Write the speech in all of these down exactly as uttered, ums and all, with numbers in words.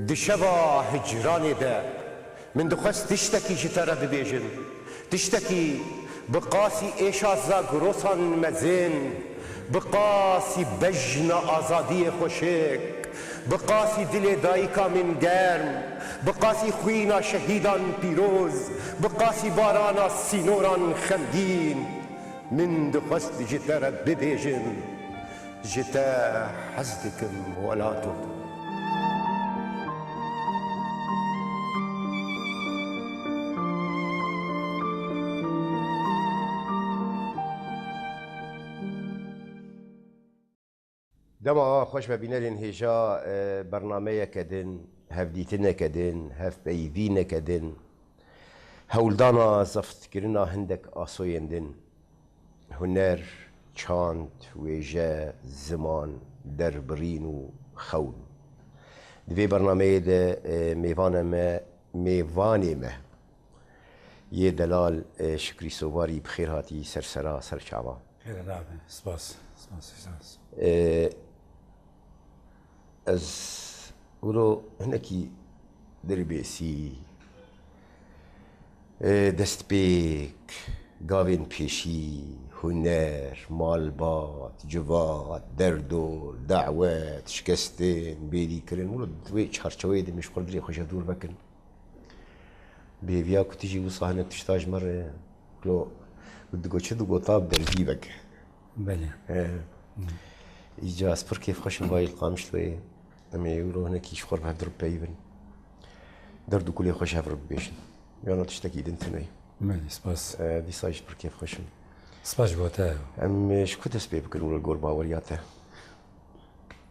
Di şeva hicranê de min dixwest tiştekî ji te re bibêjim. Tiştekî bi qasî êşa Zagrosan mezin, bi qasî bejna azadiyê xweşik, bi qasî dilê dayika min germ, bi qasî xwîna şehîdan pîroz, bi qasî barana sînoran xemgîn, min dixwest ji te re bibêjim. Ji te hez dikim welato. Dema xweş be bînerên hêja, e, bernameyeke din, hevdîtineke din, hevpeyvîneke din, hewldana zeftkirina hindek asoyên din. Huner, çand, wêje, ziman, derbirîn û xewn. Di vê bernameyê de, e, mêvana me, mêvanê me yê delal, e, Şikrî Sovarî, bi xêr hatî ser sera, ser çava. Xêr rabe. Spas. Spas, spas. E, Ez wilo hinekî derbêsî, e, destpêk, gavên pêşî, huner, malbat, civat, derdor, dawet, şikestin, bêdîkirin, wilo di wê çarçeweyê de em ê ji xwe dilê xwe ji hev dûr vekin. Bi hêviya ku tu jî wisa hinek tişta ji me re, lo, digo çi digo ta bi derbî veke. Belê. He. Îca ez pir kêfxweş im vayî li Qamişloyê. Em ê wilo hinekî ji xwe re bi hev re bipeyivin. Derd û kulê xwe ji hev re bibêjin. Yana tiştekî din tune ye. Belê, spas. E, dîsa jî pir kêfxweş im. Spas ji bo te. Em, e, ji ku dest pê bikin wilo li gor baweriya te?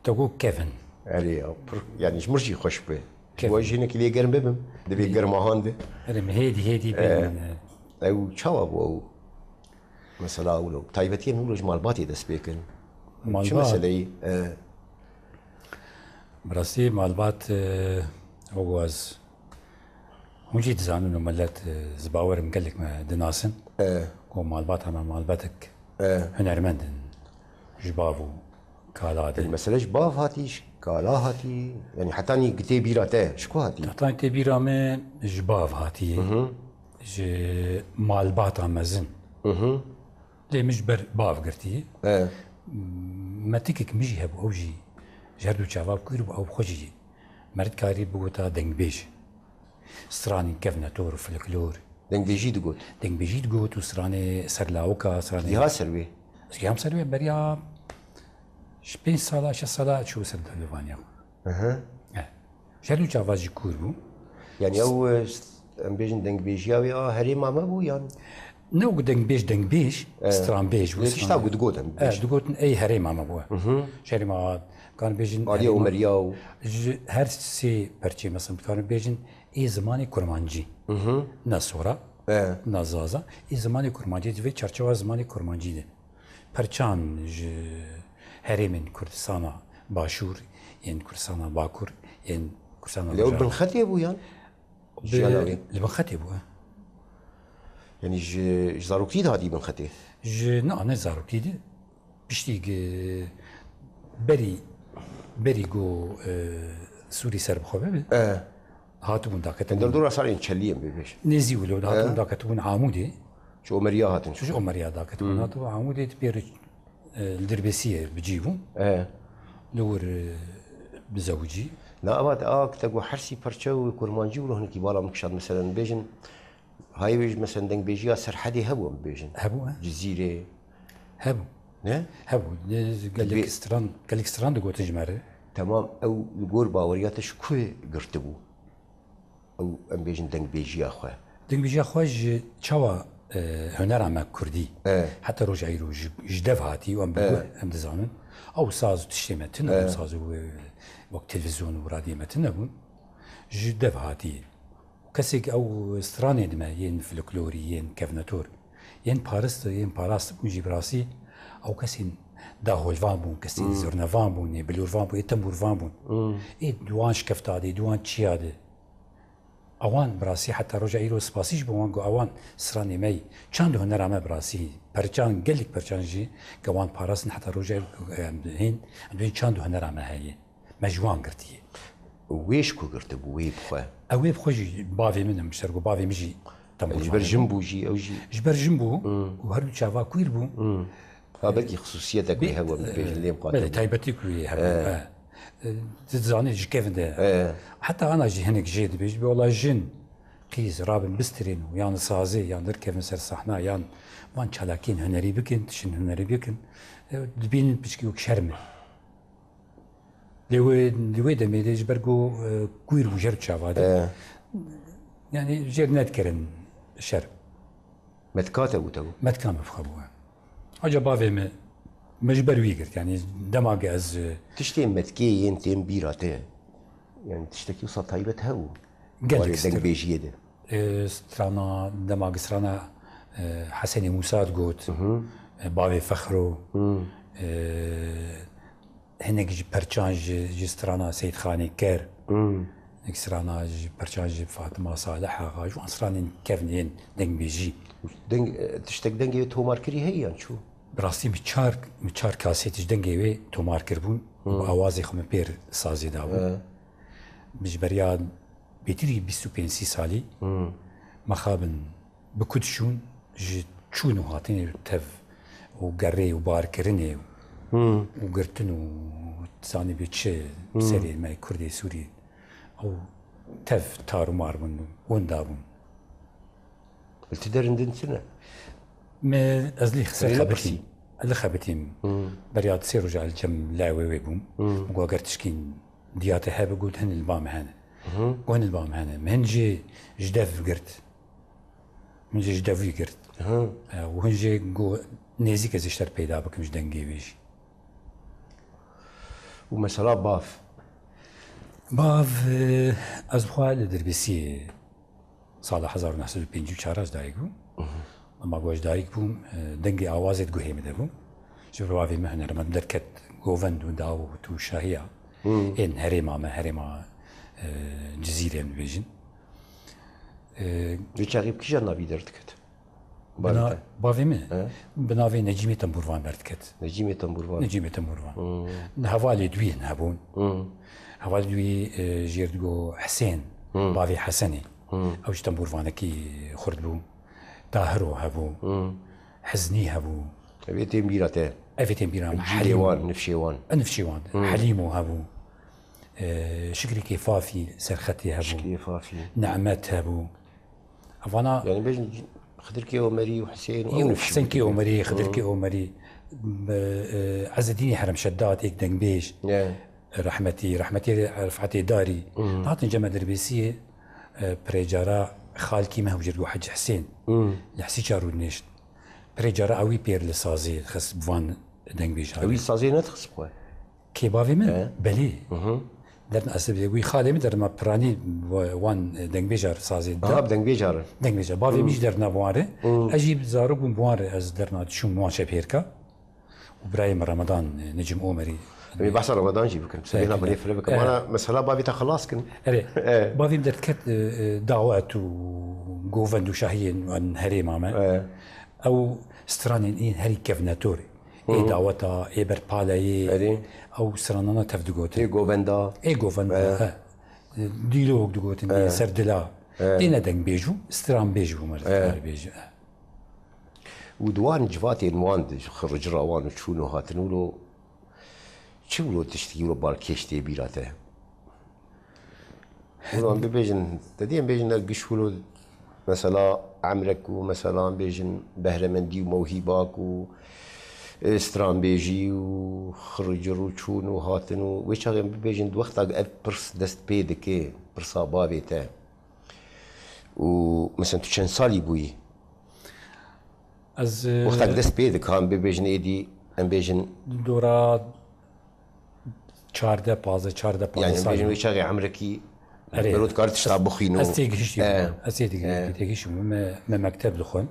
Te got kevin. Erê ya, pir, yanî ji mir jî xweş be. Kevin. Ji bo ez jî hinekî lê germ bibim, di vê germahan de. Erê, min hêdî, hêdî bibin. Ew çawa bû ew? Mesela, wilo, taybetiyên wilo ji malbatê dest pê kirin. Malbat. Çi meseleyî? E. Bi rastî malbat, e, ew ku ez Hûn jî dizanin û milet, e, ez bawer im gelek me dinasin. E. Ku malbata me malbetek E. hunermend in. Ji bav û kala de. Mesele ji bav hatî, ji kala hatî, yanî hetanî gitê bîra te, ji ku hatî? Hetanî tê bîra me ji bav hatî. Hı hı. Ji malbata mezin. Hı hı. Lê min ji ber bav girtî. E. Metikek min jî hebû, ew jî ji her du çava kûr bû, ew xwe jî meriv karî bigota dengbêj. Stranên kevnetor û folklor. Dengbêjî digot. Dengbêjî digot û stranê serlawika, stranê Giha ser wê. Ez giham ser wê beriya ji pênc sala, şeş sala çû ser devaniya. Aha. E. Ji her du çava jî kûr bû. Yanî ew, e, em bêjin dengbêjiya wê a herêma me bû yan? Ne wek dengbêj, dengbêj, E. stranbêj bû, Lê tişta stranbêj. ku digot em E, bêjin. digotin ey herêma me bû. Hı hı. Ji herêma, dikarin bêjin Aliyê herêma Omeriya û Ji her sê perçê, mesela, dikarin bêjin ê zimanê kurmancî. Hı hı. Ne sora, E. ne zaza. Ê zimanê kurmancî, di vê çarçewa zimanê kurmancî de. Perçan ji herêmên Kurdistana Başûr, yên Kurdistana Bakur, yên Kurdistana Lê ew Rojava. Bin xetê bû yan? Bi, Jiyana wê. Li bin xetê bû, e. Yanî ji, ji zaroktî de hatî bin xetê? Ji, na, ne zaroktî de. Piştî gi-, berî, berî ku, e, Sûrî serbixwe bibe, E. hatibûn daketibûn. Derdora salên çeliyê em bêbêjin. Nêzî wilo, E. hatibûn daketibûn Amûdê. Ji Omeriya hatin. Ji Omeriya daketibûn. Hmm. Hatibûn Amûdê, di pêr, e, li Dirbêsiyê bi cî bûn. E. Li wir, e, bizewicî. Na, ava te, a, te got her sî perçe û kurmancî û rohnekî bala min kişand. Meselen, bêjin, Hayê wê ji, mesela, dengbêjiya Serhedê hebû, em bibêjin. Hebû, he? Cizîrê. Hebû. Ne? Hebû. Ne, gelek Dibê- stran, gelek stran digotin ji me re. Temam, ew li gor baweriya te ji ku girtibû? Ew, em bêjin, dengbêjiya xwe. Dengbêjiya xwe ji çawa, e, hunera me kurdî, E. heta roja îro ji, ji dev hatî û em bi E. gor em dizanin. Ew saz û tiştê me tune bûn, E. saz û, e, wek televîzyon û radyoyê me tune bûn. Ji dev hatî. Kesek ew stranên me yên folklorî, yên kevnetor, yên parist, yên parast bûn jî bi rastî ew kesên daholvan bûn, kesên Hmm. zurnevan bûn, ê bilûrvan bûn, ê tembûrvan bûn. Hmm. Ê di wan şikefta de, di wan çiya de. Ewan bi rastî heta roja îro spasî ji bo wan ku ewan stranê me yî. Çand û hunera me bi rastî, perçan, gelek perçan jî ke wan parastin heta roja îro, em, hên, em dibên çand û hunera me heye. Me ji wan girtiye. Wê ji ku girtibû, wê bi xwe? Ew ê bi xwe jî bavê min im, ji ser ku bavê min jî tembûrvan bû. Ji ber jin bû jî, ew jî. Ji ber jin bû û her du çava kwîr bû. Hmm. Ha, belkî xisûsiyetek wê hewe, min dibêjin lê mixatir bû. Belê, taybetî ku wê hewe. He. E, tu dizanî ji kevin de. He. Heta ana jî hinek jê dibêjin, wela jin, qîz, rabin bistirên û yan sazê, yan derkevin ser sahna, yan van çalakiyên hunerî bikin, tiştin hunerî bikin. E, dibînin piçkî wek şerm e. Lê wê, li wê demê de ji ber ku, e, kwîr bû, jê re çava de. E. Yani jê re nedikirin şer. Me tika te û te bû? Me tika me bi xwe bû. Aca bavê me, me ji ber wî girt. Yani dema ge ez, e, Tiştên metkê yên tên bîra te, yani tiştekî wisa taybet hebû? Gelek warê stir. Dengbêjiyê de. E, strana, dema ge strana, e, Hesenê Mûsa digot, e, bavê Fexro, e, hinek ji perçan ji, ji strana Seyîd Xanê Ker, hinek strana ji perçan ji Fatima Salih Axa, ji wan stranên kevnên dengbêjî. Deng, e, tiştek dengê wê tomarkirî heye yan çû? Bi rastî min çar, min çar kasêt ji dengê wê tomar kiribûn û bi awazê xwe min pêr sazê dabûn. Min ji beriya bêtirî bîst û pênc sî salî mexabin bi ku diçûn, ji çûn û hatinê tev û gerê û barkirinê û girtin û zanî bê çi serê me Kurdê Sûrî ew tev tar û mar bûn, winda bûn. Li tu derindin çi ne? Me ez lê ser xebitîm. Li xebitîm. Beriya sê roja li cem lawê wê bûm. Min got, eger tişkîn diya te hebe, got, hin li ba me hene. Got, hin li ba me hene. Min hin jê ji dev girt. Min jê ji devî girt. E, û hin jê got, nêzîk ez ji te re peyda bikim ji dengê wê jî. Û mesela bav? Bav, e, ez xwe li Dirbêsiyê sala hezar û neh sed û pêncî û çar ez dayik bûm. Ema ku ez dayik bûm, e, dengê awazê di guhê min de bû. Ji ber bavê min hunermend derket govend û dawet û şahiya ên herêma me, herêma, e, Cizîrê em dibêjin. E, Wê çaxê bi kîjan navî derdiket? Bavê min? He? Bi navê Necîmê Tembûrvan derdiket. Necîmê Tembûrvan. Necîmê Tembûrvan. Hevalê duyên hebûn. Hevalê duyî, e, jê re digo Hisên, bavê Hesenê. Ew ji tembûrvanekî xurt bû. Tahiro hebû. Hiznî hebû. Ev ê tên bîra te? Ev ê tên bîra min. Cîlê wan, nifşê wan. E, nifşê wan. Helîmo hebû. E, Şikrî Kêfafî, Serxetê hebû. Şikrî Kêfafî. Nehmet hebû. Evana yani bêjin Xidirkê Omerî û Husên û ew nifşî Husên Kê Omerî, Xidirkê Omerî, e, e, Ezedînê Herem Şedad, êk dengbêj. Rehmetî, rehmetî Refetê Darî. Hatin cem Dirbêsiyê, e, pirê cara xalkî me hewjêr got Hecî Husên. Li Hesî Çarû nişt. Pirê cara ewî pêr li sazê xist bi van dengbêjan. Ewî sazê nedixist xwe? Kê bavê min? He. Belê. Derna ez wî xalê min derna piranî wan dengbêjar sazê da. Aha, bi dengbêjar. Dengbêjar. Bavê min jî derna bi wan re. Ez jî zarok bûm bi wan re ez derna diçûm wan şepêrka. Û birayê min Ramadan, e, Necim Omerî. Em ê behsa Ramadan jî bikin. Sebêna birê file bikin. Mana mesela bavê te xilas kin. Erê. Bavê min derdiket, e, e, dawet û govend û şahiyên wan herêma me. Ew stranên ên herî kevnetor. Ê daweta, ê berpaleyê, ew stranana tev digotin. Ê govenda. Ê govenda, he. Dîlok digotin, ê serdila. Têne dengbêj bû, stranbêj bû, me dikar bêje. Û di wan civatên wan de, ji xircira wan û çûn û hatin wilo, çi wilo tiştekî wilo balkêş tê bîra te? Wilo em bibêjin, te dî em bêjin ev giş wilo, mesela emrek û mesela em bêjin behremendî û mewhîbak û, e, stranbêjî û xircir û çûn û hatin û wê çaxê em bibêjin di wexta ev pirs dest pê dike, pirsa bavê te. Û mesela tu çend salî bûyî? Ez, e, wexta dest pê dike, em bibêjin êdî, em bêjin dora çardeh, pazdeh, çardeh, pazdeh salî. Yani em bêjin wê çaxê emrekî, erê, mero dikar tişta bixwîno. Ez têgihiştî bûm. Ez têgihiştî bûm. Me, me mekteb dixwin.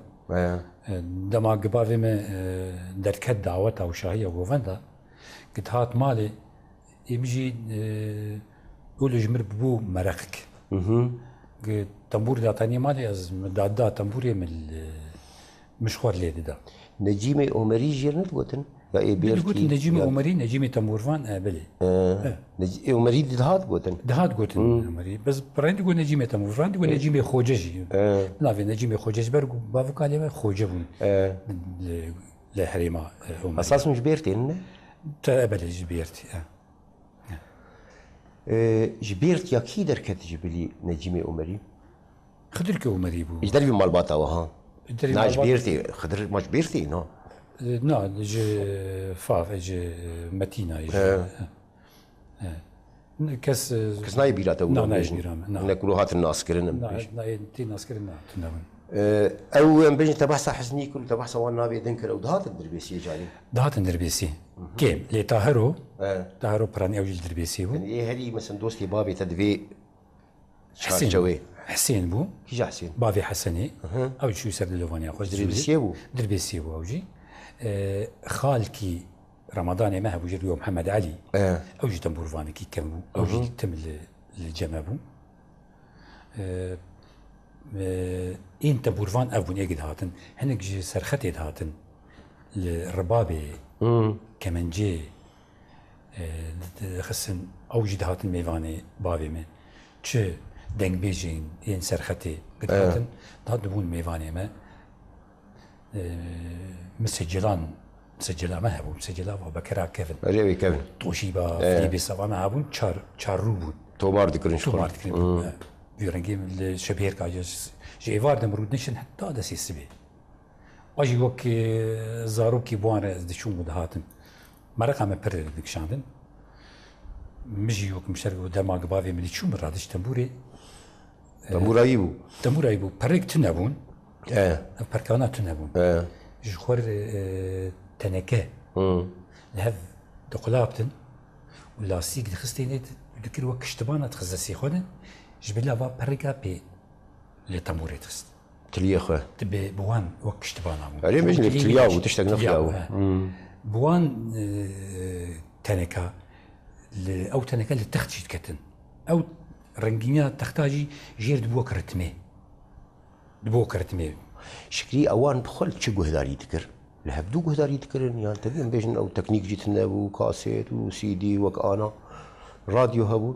E, dema gibavê me, e, derket daweta û şahiya govenda, git hat malê, Ê min jî, e, wilo ji min bû mereqik. Gi tembûr datanî malê ez, min da, da tembûrê min li, min ji xwe lê dida. Necîmê Omerî jê re nedigotin? Ya ê Bêrtî, Bêrtî gotin Necîmê ya Omerî, Necîmê Temûrvan, e, belê. E, He. Nec-, ê Omerî dihat gotin. Dihat gotin Omerî. Bes pirayîn digo Necîmê Temûrvan, digo Necîmê Xoce jî. E. Navê Necîmê Xoce ji ber ku bav û kalê me Xoce bûn. E. Li, li herêma, e, Omerî. Esas hûn ji Bêrtê ne? Te, e, belê, ji Bêrtê, e. E, ji Bêrtiya kî derket ji bilî Necîmê Omerî? Xidir ke Omerî bû. Ji dervî malbata we ha? Ji dervî Na, ji malbat- Bêrtê. Xidir ma ji Bêrtê, na? E, na, ji Fav, e, ji Metîna, ji He. He. Ne, kes, e, Kes nayê bîra te û Na, nayê bêjin. bîra me, na. Ne kuro hatin naskirin, em Na, bêjin. na, tê naskirin na, tune bûn. E, ew em bêjin te behsa Hesnî kir û te behsa wan navê din kir, ew dihatin Dirbêsiyê carî? Dihatin Dirbêsî. Kêm, lê Tahiro, E. Tahiro Piranî ew jî li Dirbêsî bû. Yani ê herî mesela dostê bavê te divê Hesên. Çarçewê. Hesên bû. Kîja Hesên? Bavê Hesenê. Hı hı. Ew çû ser dilovaniya xwe. Dirbêsiyê bû? Dirbêsiyê bû ew jî. E, xalkî Ramadanê me hebû jê digo Mihemed Elî. E. Ew jî tembûrvanekî kevn bû. Ew Hı hı. jî tim li, li cem me bû. E, e, ên tembûrvan ev bûn ê dihatin. Hinek ji serxetê dihatin. Li ribabê, Hı. kemencê, e, di-, dixistin, ew jî dihatin mêvanê bavê me. Çi dengbêjên yên serxetê dihatin, dihat dibûn mêvanê me. E, misecilan, misecila me hebû, misecila va bekera kevin. Erê wê kevin. Toşîba, E. filîbê sava me hebûn, çar, çar rû bûn. Tomar dikirin ji xwe. Tomar dikirin. Hı. E, vî rengê li şebêrka ji, ji êvar de mirûd nişin heta destê sibê. Wa jî wek, e, zarokî bi wan re ez diçûm û dihatim. Mereqa me pir dikişandin. Min jî wek min şer û dema bavê min dî çû min radiş tembûrê. Tembûra wî bû. Tembûra wî bû. Perek tune bûn. E. Ev perkana tune bûn. E. Ji xwe re, e, teneke Hı. li hev diqulaptin û lastîk dixistê nê dikir wek kiştibana dixist destê xwe de. Ji bila va pereka pê li tembûrê dixist. Tiliyê xwe. Ti bi, bi wan wek kiştibana bû. Erê, Ew bêjin, tiliyê tiliya bû, tiştek tilya nexya bû. bû, he. Hmm. Bi wan, e, teneka, li, ew teneka li text jî diketin. Ew rengîniya texta jî jêr dibû wek ritmê. Dibû wek ritmê. Şikrî ewan bi xwe li çi guhdarî dikir? Li hevdû guhdarî dikirin, yan tevî em bêjin ew teknîk jî tune bû, kaset û C D wek ana. Radyo hebû.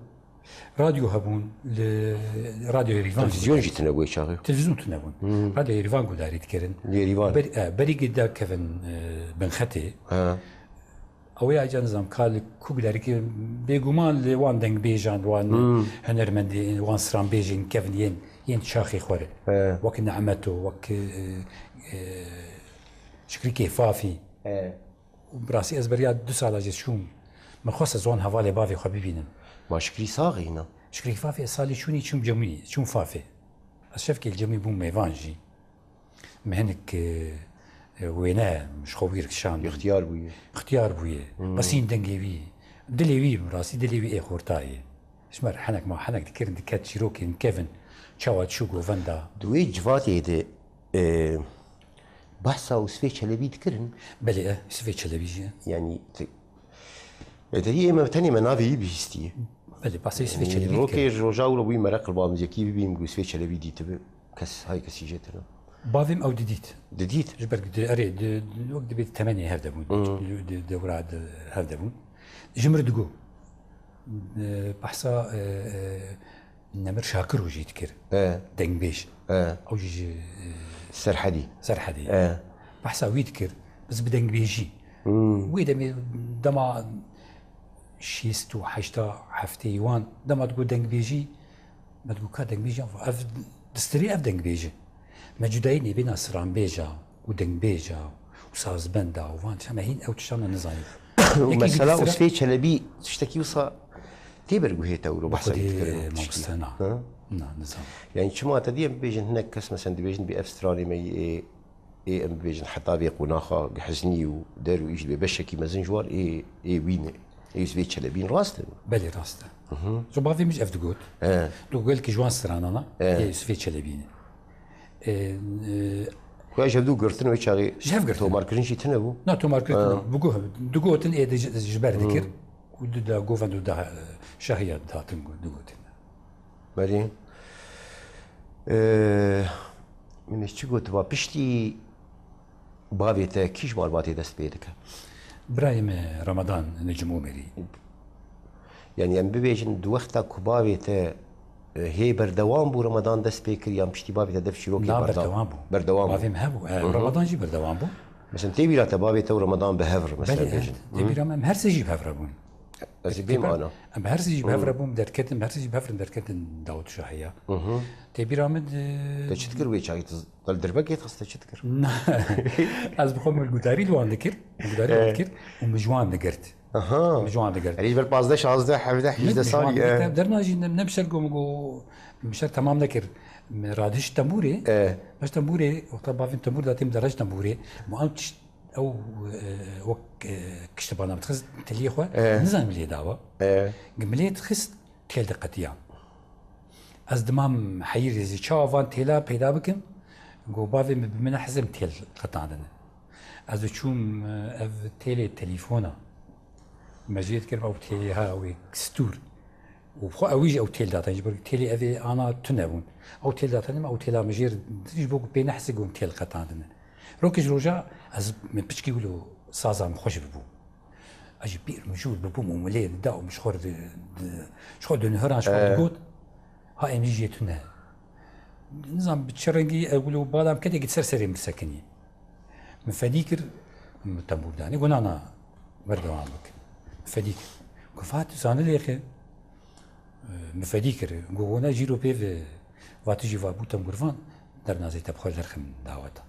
Radyo hebûn, li Radyoya Rîvan Televîzyon jî tune bû wê çaxê. Televîzyon tune bûn. Hmm. Radyoya Rîvan gudarî dikirin. Lê Rîvan. Ber-, e, berî ku derkevin, e, binxetê. Ha. Ew ya ca nizam ka li ku gudarî kirin, bêguman li wan dengbêjan, wan Hmm. hunermendê, wan stranbêjên kevin yên, yên çaxê xwe re. He. Wek Nemeto, wek, e, e, Şikrî Kêfafî. He. Û bi rastî ez beriya du sala jê çûm. Min xwest ez wan hevalê bavê xwe bibînim. Ma Şikrî sax îna? Şikrî Fafê ez salê çûnî çûm Cemûyî, çûm Fafê. Ez şevkê li Cemûyî bûm mêvan jî. Min hinek, e, e, wêne ji xwe wî re kişand. Xtiyar bûye. Xtiyar bûye. Hmm. Bes hîn dengê wî. Dilê wî, bi rastî dilê wî ê xortayê. Ji me re henek ma henek dikirin, diket çîrokên kevin. Çawa çû govenda. Di wê civatê de, e, Behsa Yusufê Çelebî dikirin? Belê, e, Yusufê Çelebî jî. Yanî, te-, e, te yê me, tenê me navê wî bihîstiye. Belê, behsa Yusufê Yanî, Çelebî rokê dikirin. Roja û bûyî mereq li ba min yekî bibîm ku Yusufê Çelebî dîtibi. Kes, hay kesî jê tune. Bavê min ew didît. Didît? Ji ber ku di, erê, di, di, wek dibê di temenê hev de bûn. Hı. Di, di, di dewra di hev de bûn. Ji min re digo. E, behsa, e, e, Nemir Şakiro jî dikir. E. Dengbêj. E. Ew jî ji, e, Serhedî. Serhedî. E. Behsa wî dikir. Biz bi dengbêjî. Hmm. Wê demê dema şêst û heşta heftê wan dema digot dengbêjî, me digot ka dengbêjî ev distirê ev dengbêjî. Me cudayî nêbêna stranbêja û dengbêja û sazbenda û van tişta me hîn ew tiştana nizanî. Û Yekî mesela dikir Usfê Çelebî tiştekî wisa tê ber guhê te û ro behsa Xwedê wî dikir. Mamoste na. Ha? Na, nizam. Yani çima te diyem bibêjin hinek kes mesela dibêjin bi ev stranê me yê ê, ê em bibêjin heta vê qonaxa hizmî û der û îş dibê beşekî mezin ji wan ê, ê wî ne. Ê Usfê Çelebîn rast e. Belê rast e. Hı hı. Ji bavê min jî ev digot. He. Digot gelkî ji wan stranana He. ê Usfê Çelebî ne. E, e, Xuya ji hevdû girtin wê çaxê Ji hev girtin. tomarkirin jî tune bû. Na tomarkirin Ha. tune bû. Digo-, digotin ê de ji, ji ber dikir. Hmm. Û di da govend û da, e, şahiya dihatin gu-, digotin. Belê. E, min çi gotiba piştî bavê te kî ji malbatê dest pê dike? Birayê me Ramadan Necim Omerî. Yani em bibêjin di wexta ku bavê te e, hê berdewam bû Ramadan dest pê kir yan piştî bavê te dev çîrokê Na berda- berdewam bû. Berdewam bû. Bavê min hebû. E, Ramadan jî berdewam bû. Mesela tê bîra te bavê te û Remadan bi hev re mesela Belê, bêjin. e, tê bîra me, em her sê jî bi hev re bûn. Ez ê bêm ana. Em her sê jî bi hev re bûn, derketin, her sê jî bi hev re derketin Dawud Şahiya. Tê bîra min, e, Te çi dikir wê çaxê tu li dirbekê dixist te çi dikir? Na. Ez bi xwe min gudarî li wan dikir. Gudarî li wan dikir. Û min ji wan digirt. Aha. Min ji wan digirt. Erê ji ber pazdeh, şazdeh, hevdeh, hîjdeh salî. Te der najî ne, ne bi şer got, min got, min şer temam nekir. Min radiş tembûrê. E. Baş tembûrê, wexta bavên tembûr da têm deraj tembûrê. Min ew tişt, ew, e, wek, e, kiştibana dixist teliyê xwe. E. Nizanim lê dawa. E. Gi milê dixist têl diqetiya. Ez dimam heyîrê zî çawa van têla peyda bikim? Got bavê min bi min hizim têl qetandine. Ez diçûm, e, ev têlê telîfona. Me jê dikirim ew têlê ha ew ê stûr. Û xwe ewî jî ew têl datin. Ji ber têlê ev ê ana tune bûn. Ew têl datin, ew têla min jêr ji bo ku pê nehsê got têl qetandine. Rokê ji roja ez min piçkî wilo saza min xweş bibû. Ez jî pîr mijûl bibûm û milê dida û min ji xwe re di, di, ji xwe dinihiran ji xwe digot. Ha em jî jê tune. Nizam bi çi rengî ew wilo badam kedekî ser serê min sekinî. Min fedî kir, min tembûr danê, got na na, berdewam bik. Min fedî kir. Got fa tu zanî lêxe. Min fedî kir. Got wona jîro pê ve, va tu jî va bû tembûrvan, dernazê te bi xwe derxim daweta.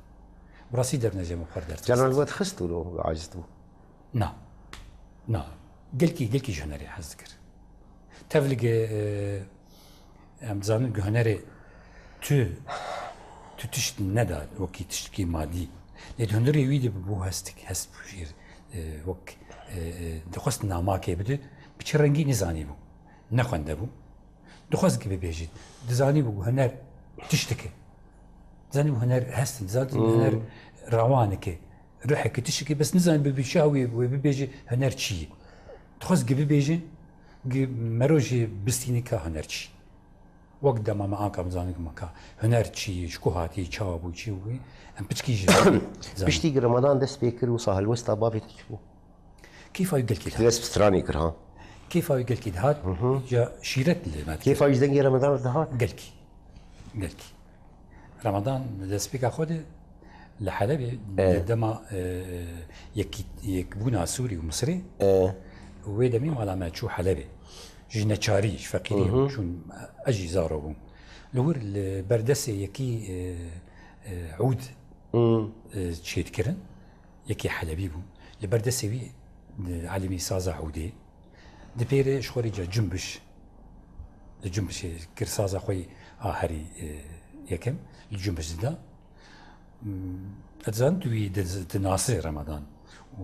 Bi rastî dernazê min bi xwe derxim. Canan li we dixist û aciz bû. Na. Na. Gelkî, gelkî ji hunerê hez dikir. Tevlî, e, em dizanin ku hunerê tu, tu tişt neda wekî tiştkî madî. Lê di hunerê wî de bû hestik, hest bû jî, e, wek, e, e, dixwest namakê bide, bi çi rengî nizanî bû. Nexwende bû. Dixwest ki bibêjî. Dizanî bû huner tiştike. Dizanî bû huner hestin. Dizanî bû huner rawanike. Ruheke tiştike. Bes nizanî bi, bi çi wê, wê bibêjî huner çi ye. Dixwest ki bibêjî ki mero jî bistînî ka huner çi. Wek dema me anka bizanin ki me ka huner çi ye, ji ku hatiye, çawa bû, çi bû. Em piçkî jî dizanî. Piştî ki Remadan dest pê kir û sahelwesta bavê te çi bû? Kêfa wî gelkî dihat. Dest bi stranê kir ha. Kêfa wî gelkî dihat. Ya şîret li me dikir. Kêfa wî ji dengê Remadan dihat. Gelkî. Gelkî. Remadan destpêka xwe de li Helebê, E. Di dema, e, yekî-, yekbûna Sûrî û Misirê, E. wê demî mala me çû Helebê. Ji neçarî, ji feqîrî çûn, ez jî zaro bûm. Li wir li ber destê yekî, e, e, ûd, e, çêdikirin. Yekî Helebî bû. Li ber destê wî, e, elimî saza ûdê. Di pêrê ji xwe rê ca cumbiş. Li cumbişê kir saza xwe yî a herî, e, yekem. Li cumbiş dida. Hmm, ez dizanim tu wî di, dinasî Remadan. Û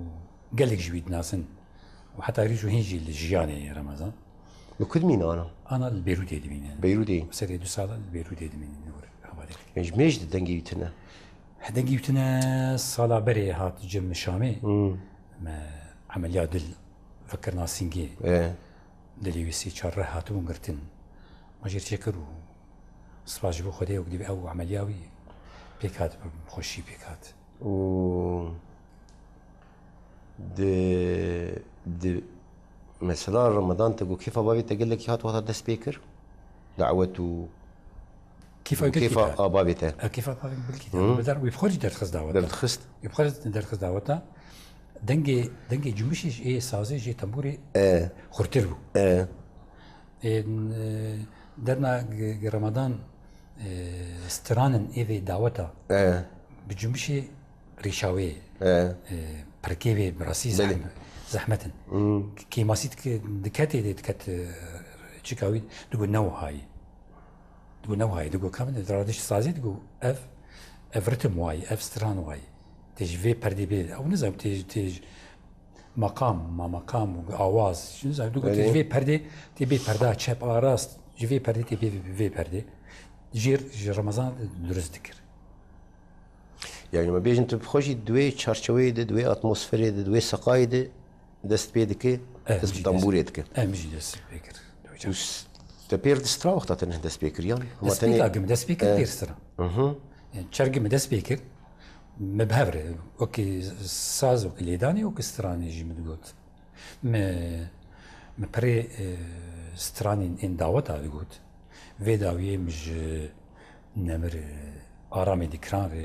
gelek ji wî dinasin. Û heta rî jû hîn jî li jiyanê ye Remadan. Li ku dimîne ana? Ana li Beyrûdê dimîne. Beyrûdê? Serê du sala li Beyrûdê dimîne, li wir hevalê. Ji mêj di dengê wî tune. Dengê wî tune sala berê hat cem Şamê. Me emeliya dil vekirina sîngê. E. Dilê wî sê çar reh hatibûn girtin. Me jê çêkir û spas ji bo Xwedê û divê ew emeliya wî pêk hat, bi xweşî pêk hat. Û di, di mesela Remadan te got kêfa bavê te gelekî hat wexta dest pê kir. Dawet û Kêfa gelkî kêfa te. A bavê te. E, kêfa bavê gelkî te. Hı. Bedar wî bi xwe jî derxist daweta. Derdixist. Wî bi xwe jî derxist daweta. Dengê, dengê cumbişê ji ê sazê jê tembûrê E. Xurtir bû. E. Ê, n-, e, derna g-, g-, Remadan, e, stranin ê vê daweta. E. Bi cumbişê rîşawê, E. e, pirkê vê bi rastî Belê. Zehme-, zehmet in. Hmm. Kêmasî dike-, diketê dê diket, e, çika wî digo ne wahayî. Digo ne wahayî, digo kam ne radiş sazê digo ev, ev ritim wayî, ev stran wayî. Tê ji vê perdê bê, ew nizam tê, tê ji maqam, ma maqam û awaz, ji nizam digo tê ji Belê. Vê perdê, tê bê perda çep a rast, ji vê perdê tê bê vê perdê. Jêr ji Remezan durust dikir. Yani me bêjin tu bi xwe jî di wê çarçeweyê de, di wê atmosferê de, di wê seqayê de dest pê dike, Eh, dest bi jî dest- tembûrê dike. Eh, min jî dest pê kir. Û s-, te pêr di stra wexta te ne dest pê kir yan? Hema Dest pê tenê ka gim, dest pê kir Eh. Pêr stra. Mhm. Yani çergi min dest pê kir. Me bi hev re wekî saz, wekî lêdanê, wekî stranê jî min digot. Me, me pirê, e, stranên ên daweta digot. Vê dawiyê min ji Nemir, e, Aramê Dikran re,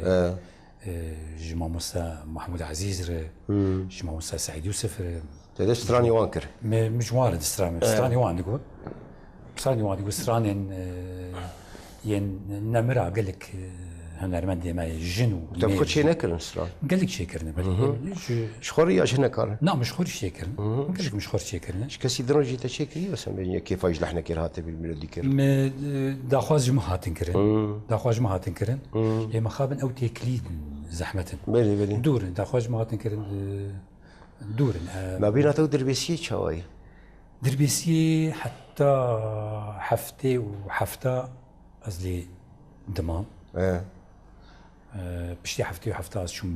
E. e, ji mamosta Mahmûd Ezîz re, Hmm. ji mamosta Seîd Yûsif re. Te de stranê wan kir? Me, min ji wan re di stran, E. stranê wan digot. Stranê wan digot, stranên, e, yên Nemira gelek, e, hunermendê me yê jin û Te bi xwe mêr. çê nekirin stran? Gelek çêkirine, belê. Hı hı. Ji Ji xwe re ya ji hineka re? Na, min ji xwe re çêkirin. Hı hı. Gelek min ji xwe re çêkirine. Ji kesî din re jî te çêkirî, mesela, bêjin yek kêfa ji lehnekê re hate bîr, melodî kir? Me, e, daxwaz ji min hatin kirin. Hı. Daxwaz ji min hatin kirin. Hı. Lê mixabin ew têkilî zehmet in. Belê, belê. Dûr in, daxwaz ji min hatin kirin, e, dûr in. E, Navbîna te û Dirbêsiyê çawa ye? Dirbêsiyê heta heftê û hefta ez lê dimam. E. E, piştî heftê û hefta ez çûm,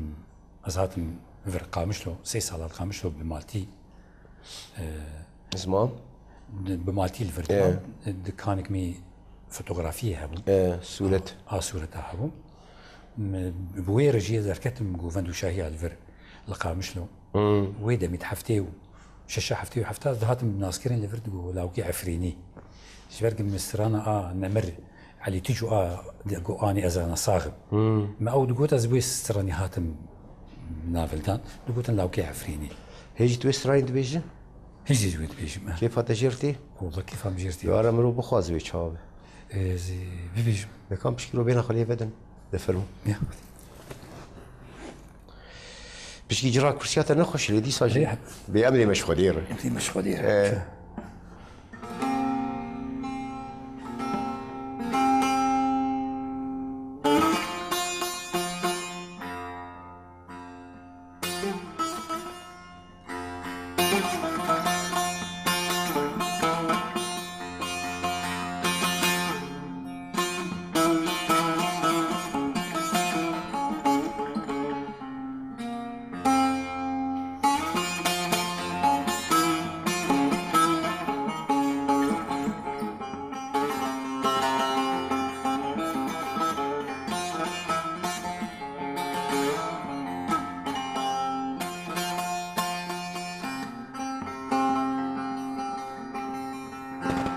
ez hatim vir Qamişlo, sê sala li Qamişlo bi maltî, e, Ziman? di, bi maltî li vir E. dimam. Dikanek me fotografiyê hebû. E, sûret. A sûreta hebû. Me, bi wê re jî ez derketim govend û şahiya li vir li Qamişlo. Hmm. Wê demî di heftê û şeşa heftê û hefta dihatim naskirin li vir digo lawkê Efrînî. Ji ber ku min strana a Nemir Elî Tico a digo anî ez ana sax im. Hmm. Me ew digot ez bi wê stranî hatim navildan. Digotin lawkê Efrînî. Hê jî tu wê stranî dibêjî? Hê jî wê dibêjim, e. Kêfa te jêr tê? Wala kêfa min jêr tê. Yara mirov bixwaze wê çawa be? Ez ê bibêjim. Mekan pişkî ro bêhna xwe lê vedin. De fermo. Ya. Pişkî cira kursiya te nexweş lê dîsa jî Rê heb. bê emrê me ji Xwedê re. Emrê me ji Xwedê re. E.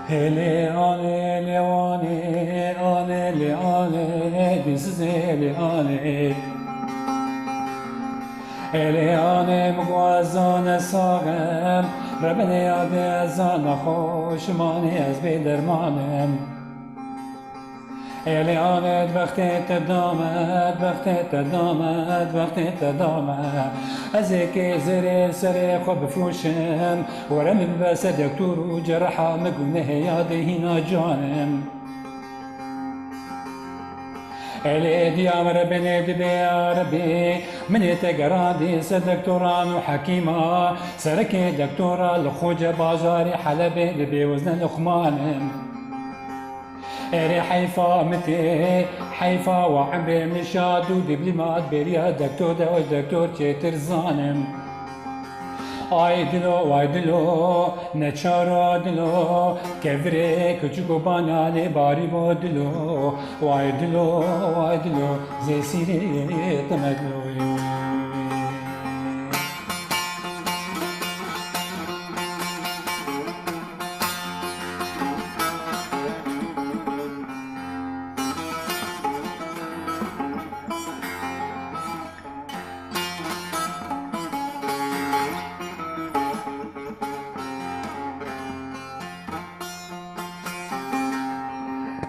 Hêlê anê lêwanê, anê lê anê, dîsizê lê anê. Hêlê anê min ku ez zane saxim, rebinê yadê ez zana xweşimanê ez bê dermanim. Hêlê anê di bextê te dame, di bextê te dame, di bextê te dame. Ez ê kê zêrê serê xwe bifroşim, were min bibe ser doktor û cerraha min gunehê yadê hîna canim. Hêlê diya min rebinê dibê ya Rebî, min ê te gerandî ser doktoran û hekîma, serekê doktora li Xoce bajarê Helebê dibê wezne Luqmanim. Erê heyfa min tê, heyfa wa emrê min şad û dîplîmat bêriya doktor de, ez doktor çêtir zanim. Ay dilo, way dilo, neçaro dilo, kevirê küçük û bananê barî bo dilo, way dilo, way dilo, zê sîrê te me dilo.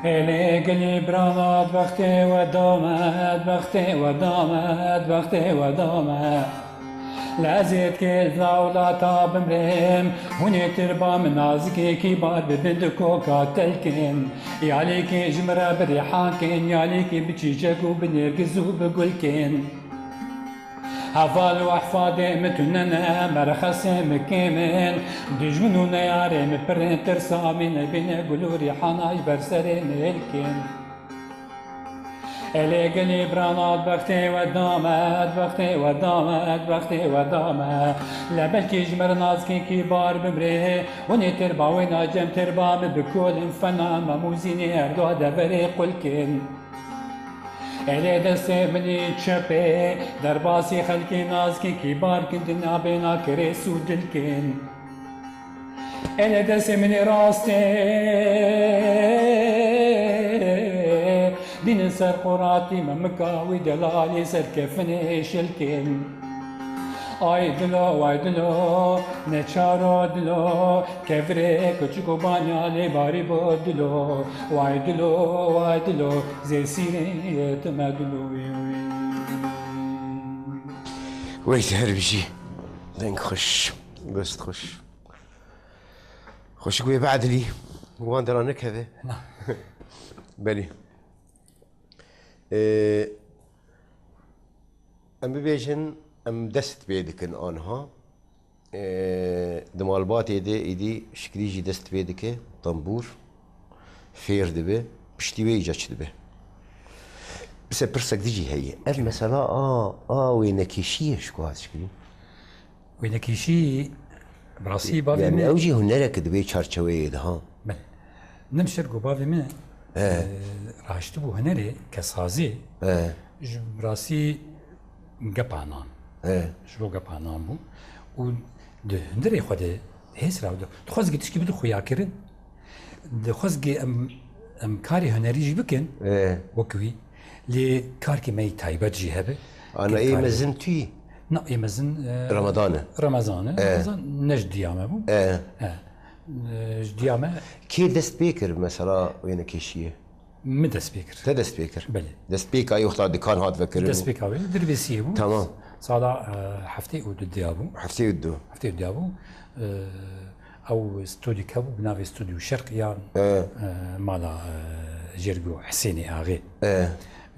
Hêlê gilî birana, di bextê we dame, di bextê we dame, di bextê we dame. Lezêtkê li dawlata bimrêm, hûnê tirba min nazikê kîbar bibin di koka telkin. Yalîkê ji min re bi rîhan kin, yalîkê bi çîçek û bi nêrgiz û bi gul kin. Heval û ehfadê min tune ne, merxesê min kêm in. Dijmin û neyarê min pir in, tirsa min nebîne, gul û rîhana ji ber serê min hêl kin. Elê gelî birana, di bextê we dame, di bextê we dame, di bextê we dame. Le belkî ji me re nazikên kîbar bimrê, hûnê tirba wê nacem tirba min bikolin, fena me mûzînê her du deverê qul kin. Elê destê min ê çepê, derbasî xelkê nazkî kîbar kin, di nabêna kirês û dilkin. Elê destê min ê rastê, dînin ser quratî me mika wî delalî ser kefinê şilkin. Ay dilo, way dilo, neçaro dilo, kevirê kuçik û banya lê barî bo dilo, way dilo, way dilo, zê sîrê time dilo wî wî. Wey te her bijî. Deng xweş, dest xweş. Xweşik wê beedilî, wan dera nekeve. Na. Belî. Ee, em bibêjin, em dest pê dikin anha. Ee, di malbatê de êdî şikrî jî dest pê dike, tembûr fêr dibe, piştî wê îca çi dibe? Bise pirsek dijî heye. Ev mesela a, a wênekêşî ye ji ku hat şikrî? Wênekêşî, bi rastî bavê Yani min ew jî hunerek di wê çarçeweyê de ha. Belê. Nim şer ku bavê min, He. e, rahiştibû hunerê ke sazê, He. ji bi rastî gepa nan. He. Ji bo gepa nan bû. Û di hundirê xwe de hêz ra dixwazgê tişkî bide xuyakirin. Dixwazgê em, em karê hunerî jî bikin, He. wek wî. Lê karkê me yî taybet jî hebe. Ana Kê ê karê mezin tu yî? Na, ê mezin, e, Remezan e. Remezan e. E. Remezan ne ji diya me bû. E. E. E, ji diya me. Kê dest pê kir mesela wênekêşiyê? Min dest pê kir. Te dest pê kir? Belê. Dest pê kayê wexta dikan hat vekirin? Dest pê kayê dirbêsiyê bû. Tamam. Sala, e, heftê û du diya bû. Heftê û du. Heftê û du diya bû. E, Ew stûdyek hebû bi navê Stûdyo Şerq yan, E. e, mala, e, Jêrgo Hisênê Axê. E.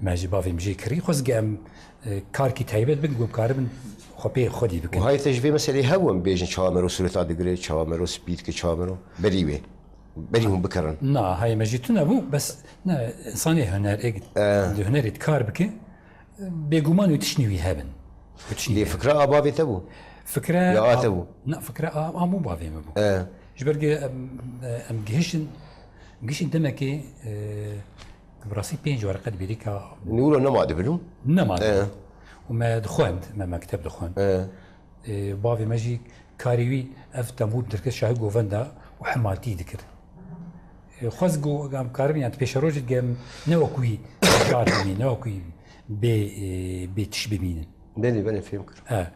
Me ji bavê min jê kirî. Xwezge em, e, karkî taybet bin, ku em karibin xwe pê xwedî bikin. Û hayê te ji vê meselê hebû, em bêjin çawa mero sûreta digire, çawa mero spî dike, çawa mero berî wê. Berî hûn bikerin. Na, hayê me jî tune bû, bes ne, insanê huner, ê E. di hunerê de kar bike, Bêguman wî tiştî wî hebin. Wî tiştî Lê wî hebin. fikra a bavê te bû? Fikre Ya a a, te bû? Na, fikre a, a mû bavê min bû. E. Ji ber ke em, em gihiştin, gihiştin demekê, e, bi rastî pênc wereqe di bêrîka Nûro nema dibin û? Nema E. dibin. Û me dixwend, me mekteb dixwend. E. Ê, bavê me jî karê wî ev tembûr dirkir şahî govenda û hemaltî dikir. Ê, xwest ku em karibin, yan pêşerojê digem ne wek wî kar bimînin, ne wek wî bê, ê, bê tiş bimînin. Belê, belê, fêm kir. E,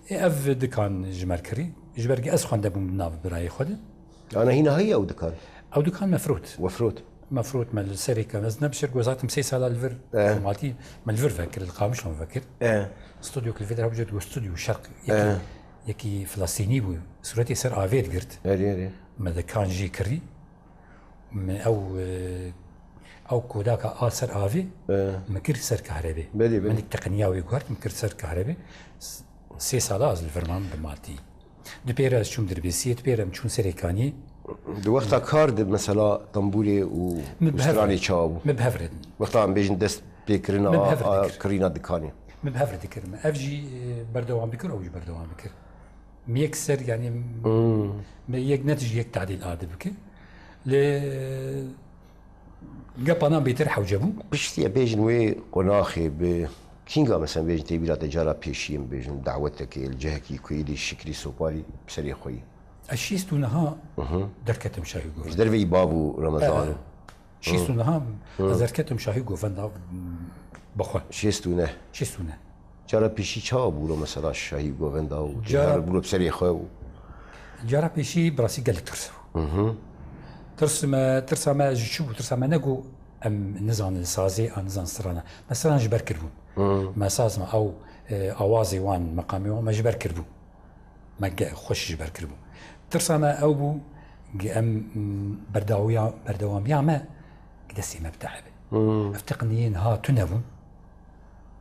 ê, ev dikan ji me kirî, ji ber ku ez xwendebûm di nav birayê xwe de. Ana hîna heye ew dikan? Ew dikan me firot. We firot. Me firot, me li serê kem. Ez ne bi şer ku ez hatim sê sala li vir, E. maltî, me li vir vekir, li Qamişlo me vekir. E. Stûdyok li vir hebû jê digot Stûdyo Şerq. Yekî, E. yekî Filistînî bû. Sûretê ser avê digirt. Erê, erê. Me dikan jê kirî. Me ew, e, ew kodaka a ser avê, E. me kir ser kahrebê. Belê, belê. Me nik teqniya wê guhert, me kir ser kahrebê. S-, sê sala ez li vir mam bi maltî. Di pêre ez çûm Dirbêsiyê, di pêre em çûn Serêkaniyê. Di wexta kar de mesela tembûrê û Min bi hev stranê re, çawa bû? Min bi hev re. Wexta em bêjin dest pêkirina Min bi hev re a, a dikir. kirîna dikanê. Min bi hev re dikir. Min ev jî, e, berdewam bikir, ew jî berdewam bikir. Min yek ser, yani, Hmm. min yek netij yek tadîl a dibike. Lê, e, Gepa nan bêtir hewce bû. Piştî em bêjin wê qonaxê bi kînga, mesela bêjin tê bîra te cara pêşî em bêjin dawetekê li cihekî ku êdî şikrî soparî bi serê xwe yî. Ez şêst û neha Mhm. derketim şahî Ji govend. derveyî bav û Remezan. Şêst û neha Hı. ez derketim şahî govenda bi xwe. Şêst û neh. Şêst û neh. Cara pêşî çawa bûro mesela şahî govenda û Cara têhar bûro bi serê xwe û Cara pêşî bi rastî gelek tirs bû. Mhm. Tirs me, tirsa me ji çi bû? Tirsa me ne ku em nizanin sazê an nizan strana. Me stran ji ber kiribûn. Hı. Me saz me ew, e, awazê wan, meqamê wan me ji ber kiribû. Me ge-, xweş ji ber kiribû. Tirsa me ew bû, ge-, em, m, berdawiya-, berdewamiya me, ge destê me bide hebe. Hı. Ev teqniyên ha tune bûn.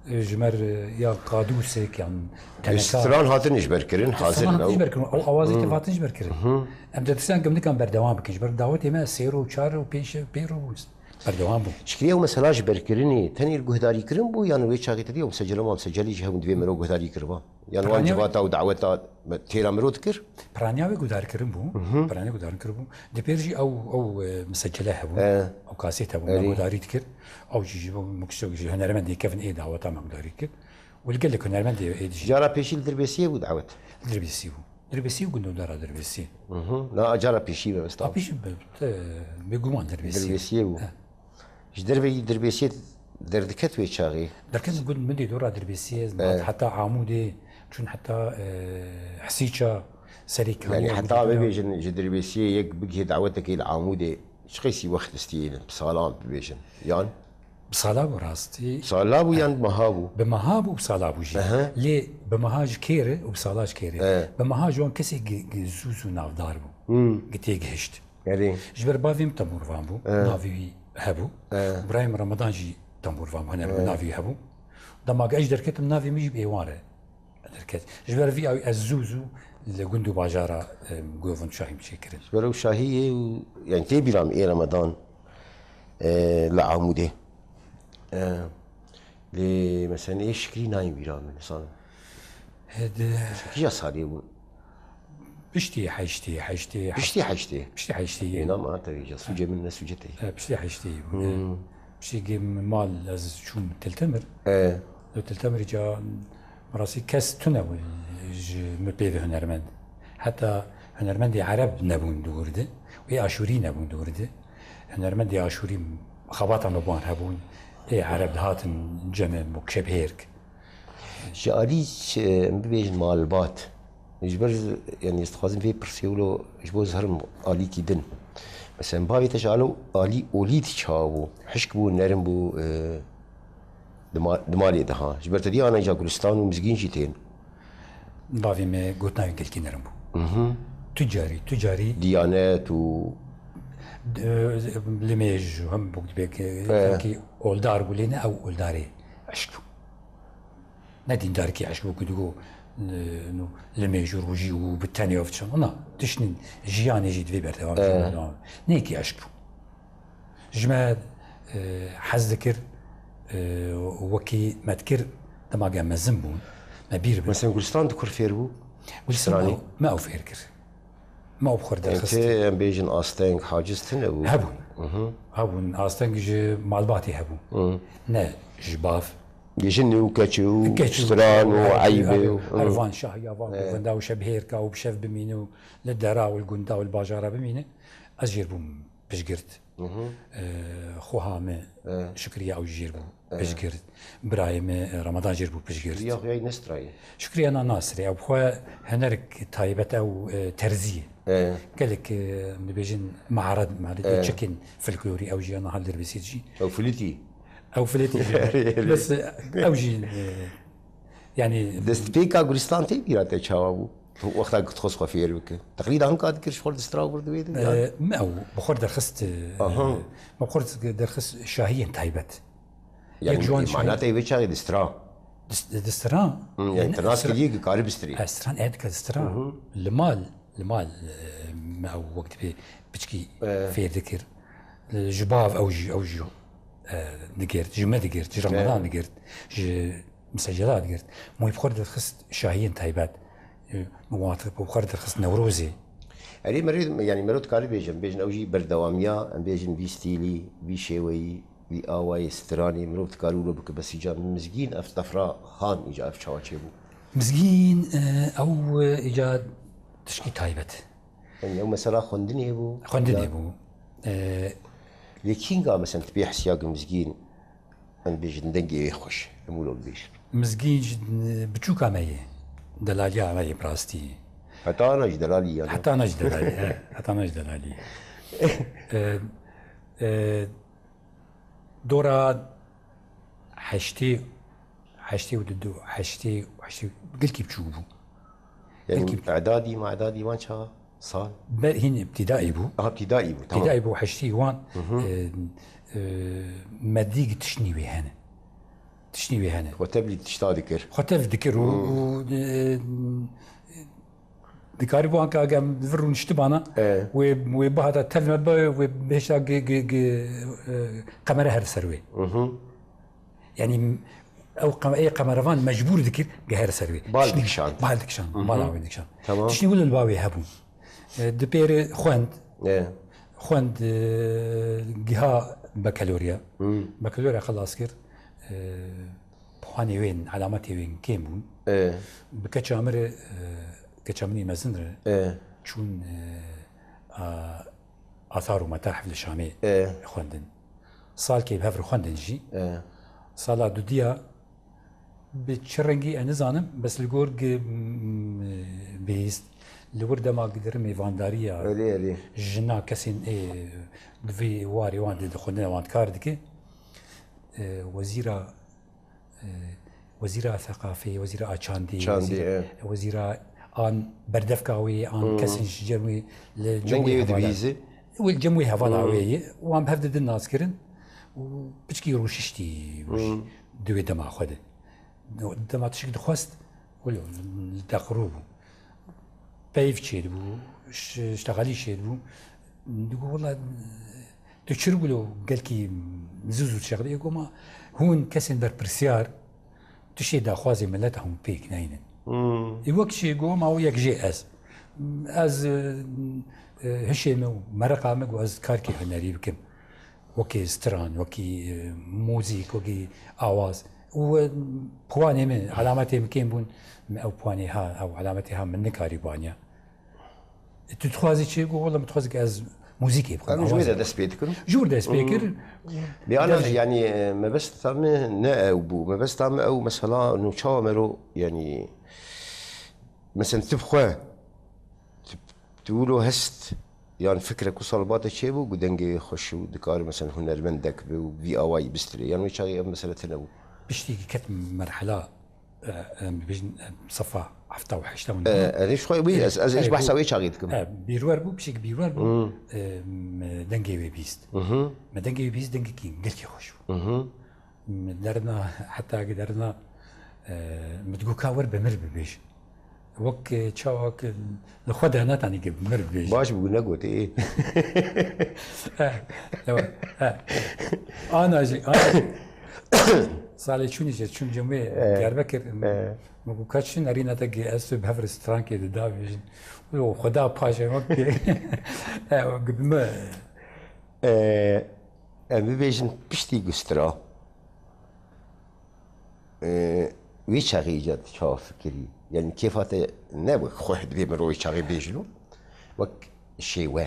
Ji mer, e, ya qadûsek yan Ê teneka. Stran hatin ji ber kirin, hazir Stran hatin ji ber kirin. Ew awazê Hı. tev hatin ji ber kirin. Hı. Em ditirsan ku em nikan berdewam bikin. Ji ber dawetê me sê ro, çar ro, pênc ro, pênc ro bû. Berdewam bû. Şikirî ew mesela ji berkirinê tenê li guhdarîkirin bû, yan wê çaxê te dî ew misecele ma misecelî jî hebûn divê mero guhdarî kiriba? Yan wan Piraniya wê civata û daweta têra miro dikir? Piraniya wê guhdarkirin bû. Piraniya guhdarin kiribû. Di pêr jî ew, ew, e, misecele hebû. E. Ew kasêt hebû. Me Erê. Guhdarî dikir. Ew jî ji bo mukşek ji hunermendê kevin ê daweta me guhdarî dikir. Û li gelek hunermendê ê dijî. Cara pêşî li Dirbêsiyê bû dawet? Li Dirbêsiyê bû. Dirbêsî û gundodara Dirbêsî. Mhm. Na cara pêşî be westa. A pêşî be, te, bêguman Dirbêsî. Dirbêsiyê bû. Eh. Ji derveyî Dirbêsiyê derdiket wê çaxê. Derket gund min dê dora Dirbêsiyê, Eh. Heta Amûdê, çûn heta, eh, Hesîça, serê Kanî. Yani heta bibêjin ji Dirbêsiyê yek bigihê dawetekê li Amûdê, çi qeysî wext distiyê bi salan bibêjin? Yan? Bi sala bû rastî. Bi sala bû yan bi meha bû? Bi meha bû, bi sala bû jî. Aha. Lê bi meha ji kêr e û bi sala ji kêr e. E. Bi meha ji wan kesê gi-, gi-, zû zû navdar bû. Hmm. Gi têgihişt. Erê. Ji ber bavê min tembûrvan bû. E. Navê wî hebû. E. Birayê min Ramadan jî tembûrvan bû, hunermend E. navê wî hebû. Dema ku ez derketim navê min jî bi êwan re derket. Ji ber vî ew ez zû zû li gund û bajara, em, govend şahî min çêkirin. Ji ber ew şahiyê û, yani tê bîra min ê Ramadan, e, li Amûdê. E, lê mesela ê Şikrî nayên bîra min, nisan. He, di Kîja salê bûn? Piştî heştê, heştê, Piştî heştê? Piştî heştê. Ê, na ma te vêca, sûcê min ne sûcê te ye. E, piştî heştê bûn, e. Hmm. Piştî gê mal ez çûm Til Temir. E. Li Til Temirê ca, bi rastî kes tune bû ji min pê ve hunermend. Heta hunermendê Ereb nebûn di wir de. Û ê Aşûrî nebûn di wir de. Hunermendê Aşûrî xebata me bi wan hebûn. Ê Ereb dihatin cem me, mokşe bi hêrk. Ji alî, em bibêjin malbat. Ji ber, yani, ez dixwazim vê pirsê wilo ji bo ez herim alîkî din. Mesela, bavê te ji alo-, alî olî de çawa bû? Hişk bû, nerm bû, e, di ma-, di malê de ha. Ji ber te dî ana îca gulistan û mizgîn jî tên. Bavê me gotina wî gelkî nerm bû. Mhm. Tu carî, tu carî Diyanet û D-, limêj hem bûk dibê ki, E. Belkî oldar bû, lê ne ew oldarê hişk bû. Ne dîndarkî hişk bû ku digo, e, no, limêj û rojî û bi tenê ev çi. Ona tiştên jiyanê jî divê berdewam, E. berdewam. Ne yekî hişk bû. Ji me, e, hez dikir, e, wekî me dikir, dema ge mezin bûn, me bîr bû. Mesela Gulistan di kur fêr bû? Gulistan Stranê. me ew, me ew fêr kir. Me ew bi xwe re derxist. Tê em bêjin asteng, haciz tune bû. Hebûn. Mhm. Hebûn. Asteng ji malbatê hebûn. Mhm. Ne ji bav. Ji jin û keç û Keç û stran û her, eyb her, û, her mhm. van şahiya van E. govenda û şebhêrka û bi şev bimîne û li dera û li gunda û li bajara bimîne. Ez jê re bûm piştgirt. Mhm. E, xuha me E. Şukriye ew jê re bû E. piştgirt. Birayê me, e, Ramadan jê re bû piştgirt. Şukriya xwe yayî ne strayê. Şukriya na nasirê. Ew bi xwe hunerek taybet ew, e, terzî ye. E. Gelek, e, em dibêjin me'red, me'red E. çekên folklorî ew jî ya niha li Dirbêsî jî. Ew filitî. Ew filitî jî. Bes, e, ew jî, e, yani Destpêka Gulistan tê bîra te çawa bû? Wexta ku dixwest xwe fêr bike. Teqlîda hinka dikir ji xwe re distra û bir di wê de, ya? E, me ew bi xwe re derxist, e, Aha. me bi xwe re derxist şahiyên taybet. Yani, Yek ji wan mana şahî- te vê çaxê distra. Dis-, distra? Hı, yani, Yani, te nas distra- kiriye ki kari bistirî. E, stran e dike distra. Hı hı. Li mal, li mal, e, me ew wek dibê piçkî E. fêr dikir. E, ji bav ew jî, ew jî, e, digirt. Ji me digirt, ji Ramadan E. digirt. Ji Misecela digirt. Moy bi xwe re derxist şahiyên taybet. E, muwatif bi xwe re derxist Newrozê. Erê merê, yani mero dikare bêjin, bêjin ew jî berdewamiya, em bêjin vî stîlî, vî şêweyî, vî awayê stranê, mirov dikare wilo bike, bes îca mizgîn ev tefra han îca ev çawa çêbû? Mizgîn, e, ew, e, îca tişkî taybet. Yani ew mesela xwendinê bû? Xwendinê Ya. bû. E, Lê kînga mesela tu pê hisiya ki mizgîn Em bêjin dengê wê xweş. Em wilo bibêjin. Mizgîn ji biçûka me ye. Delaliya me ye bi rastî. Heta ana jî delalî yani. Heta ana jî delalî, he. Heta ana jî delalî. E, e, dora heştê, heştê û du, heştê, heştê, gelkî biçûk bû. Yani Belkî- edadî, ma edadî wan çawa? Sal? Ber hîn îbtîdaî bû. Aha, îbtîdaî bû, tamam. Îbtîdaî bû, heştê wan, Hı hı. e, e, me dî tiştnî wê hene. Tiştnî wê hene. Xwe tevlî tişta dikir. Xwe tev dikir û, Hı. û, e, Dikarî bo anka gem vir rûniştibana, E. wê, wê bihata tev me be, wê bihêşta gi, gi, gi, e, qemere her ser wê. Mhm. Yanî ew qem-, ê qemerevan mecbûr dikir, gi her ser wê. Bal Tiştî-, dikişand. Bal dikişand, Mhm. bala wê dikişand. Tamam. Tiştî wilo li ba wê hebûn. E, di pêre xwend. E. Xwend, e, giha bakalorya. Hmm. Bakalorya xelas kir. E, puanê wên, alametê wên kêm bûn. E. Bi keça min re, e, keça min ê mezin re E. çûn, e, a, Athar û Metahif li Şamê E. xwendin. Salkê bi hev re xwendin jî. E. Sala dudiya bi çi rengî ez nizanim, bes li gor gi, m, bihîst, li wir dema gi dire mêvandariya Erê, erê. jina kesên ê di vê warê wan de di xwendina wan kar dike. E, wezîra, e, wezîra Seqafê, wezîra a çandê, Çandê, wezîra, e. wezîra an berdevka wê, an Hmm. kesên ji cem wê li cem Dengê wê wê hevala. dibihîze. Wê li cem wê hevala Hmm. wê ye. Wan bi hev didin nas kirin û piçkî rûşiştî Hmm. di wê dema xwe de. Dema tişik dixwest, wilo li deqrû bû. Peyv çêdibû, ş-, ştexalî çêdibû. Digot, "Wela, tu çi wilo gelkî zû zû dişexilî?" Ê goma, "Hûn kesên berpirsiyar tiştê daxwazê mileta hûn pêk neynin." Hmm. Ê wek jî goma, "O yek jê ez. Ez, e, e, hişê min û mereqa min ku ez karkê hunerî bikim." Wekî stran, wekî, e, muzîk, wekî awaz. Û, e, puanê min, alametê min kêm bûn, min ew puanê ha, ew alametê ha min nikarî banya. E, tu dixwazî çi? Got, "Wela min dixwazî ki ez muzîkê bikim, Em ji wê awazê de bikim." dest pê dikin. Ji wir dest pê kir. Hmm. Bi ana, Dest- yanî, e, mebesta min ne ew bû. Mebesta min ew mesela nû çawa mero, yanî, mesela tu bi xwe, tu, tu wilo hest, yan fikrek wisa li ba te çêbû, ku dengê xweş û dikare mesela hunermendek be û vî awayî bistirê. Yan wê çaxê ev mesele tune bû. Piştî ket merhela, e, em bibêjin, em sefa hefta û heşta û E, nî. e, rêş xwe wî, ez, ez, ez Erê, behsa bû. wê çaxê dikim. E, bîrwer bû, pişik bîrwer bû, Hmm. e, m, dengê wê bîst. Mhm. Me dengê wê bîst, dengekî gelkî xweş bû. Mhm. Derna, heta ki derna, e, min digot ka wer bi mir bibêj. Wek, e, çawa ki li xwe de netanî ki bi mir bibêj. Baş bû, negotê. Eh, ewa, eh. Ana jî, ana jî. Salê çûnî jî, çûn cem wê Eh. gerbe kir. Eh. Min got, ka çi nerîna te ki ez tu bi hev re strankê di davêjin. Û xweda paşê wek ki. Eh, wek bi me. Eh, em bibêjin piştî gustra. Ee, wî çaxî îca tu çawa fikirî? Yanî kêfa te ne wek xwe dibê min wî çaxî bêjin û wek şêwe.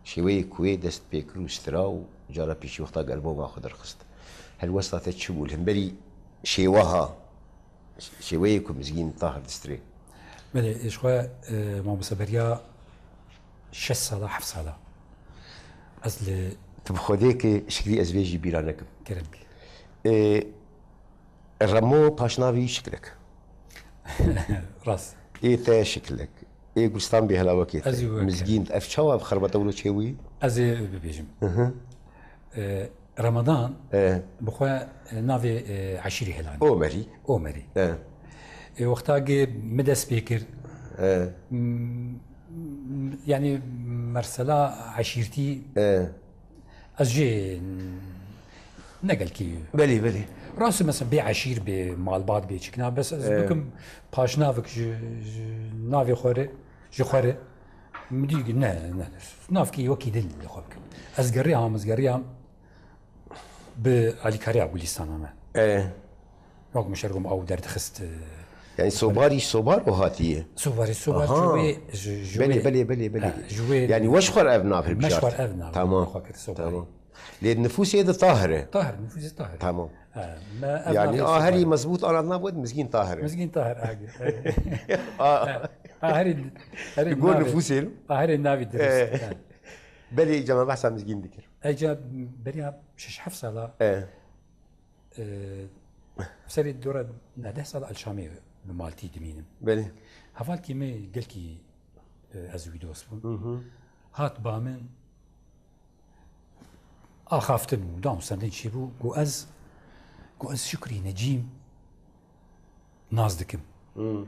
Şêweyê ku wê dest pê kir û stira û cara pêşî wexta gerboma xwe derxist. Helwesta te çi bû? Li hemberî şêweha, şêweyê ku Mizgîn Tahir distirê. Belê, ji xwe, e, mamoste beriya şeş sala, heft sala. Ez li Tu bi Xwedê ki şiklî ez vê jî bîra nekim. Kerem ki. Ê, Remo paşnavî şiklek. Rast. Ê te şiklek. Ê Gulistan Bêhela wekê te. Ez ê wekê. Mizgîn, ev çawa bi xerbeta wilo çêbûyî? Ez ê bibêjim. Hı hı. Ee, Ramadan E. bi xwe, e, navê, e, eşîrî helanî. Omerî. Omerî. E. Ê wexta ki min dest pê kir, E. m-, m-, yanî mersela eşîrtî E. ez jê ne gelkî. Belê, belê. Rast e, mesela bê eşîr, bê malbat, bê çikna, bes ez E. bikim paşnavik ji, ji navê xwe re, ji xwe re. Min dî ki ne, ne. Navkî wekî din li xwe bikim. Ez geriyam, ez geriyam. Bi alîkariya Gulîstana me. E. Wek min şer gom ew derdixist, e, Yani Sobarî, Sobar o hatiye? Sobarî, Sobar Aha. ji wê, ji, ji Belê, wê belê, belê, belê. Ha, ji wê Yani weş xwe ev nav hilbijart. Meş xwe ev nav Tamam. xwe kir Sobarî. Tamam. Lê nifûsê de Tahir e. Tahir, nifûsê Tahir. Tamam. Ha, me ev Yani navê a herî Sobarî. mezbût ana nav wet Mizgîn Tahir e. Mizgîn Tahir, ha, A. ha, a herî, herî Li gor navê, nifûsê. a herî navî dirist. E. Ha. Belê, îca me behsa Mizgîn dikir. Ey ca beriya şeş heft sala, E. e, serê dora neh deh sala li Şamê bi maltî dimînim. Belê. Hevalkî me gelkî, e, ez wî dost bûm. Hı hı. Hat ba min, axaftin û dan û sendin çî bû, got ez, got ez Şukrî Necîm nas dikim. Hı.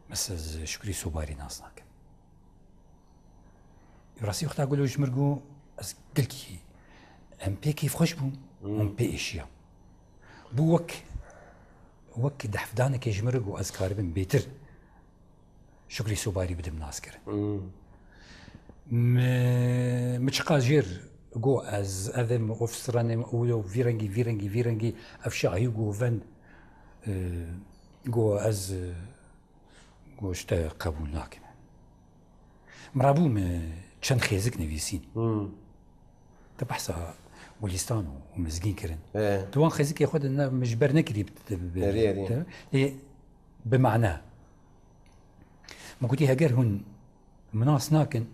Mesela ez Şukrî Sobarî nas nakim. Rastî wexta ku ji mir got, ez gelkî em pê kêfxweş bûn, hûn pê êşiya. Bû wek, wek dehfdanekê ji mir got, ez karibim bêtir Şukrî Sobarî bidim naskirin. Min, min çiqas jêr got, ez ev im, of stranê min, ew vî rengî, vî rengî, vî rengî, ev şahî govend, e, got, ez, e, got, ji te qebûl nakim. Min rabû min çend xêzik nivîsîn. Te behsa gulîstan û, û mizgîn kirin. E. Tu wan xêzikê xwe de ne, min ji ber nekirî bi, bi, bi, Erê, erê. Te, lê bi mane. Min gotî, heger hûn min nas nakin,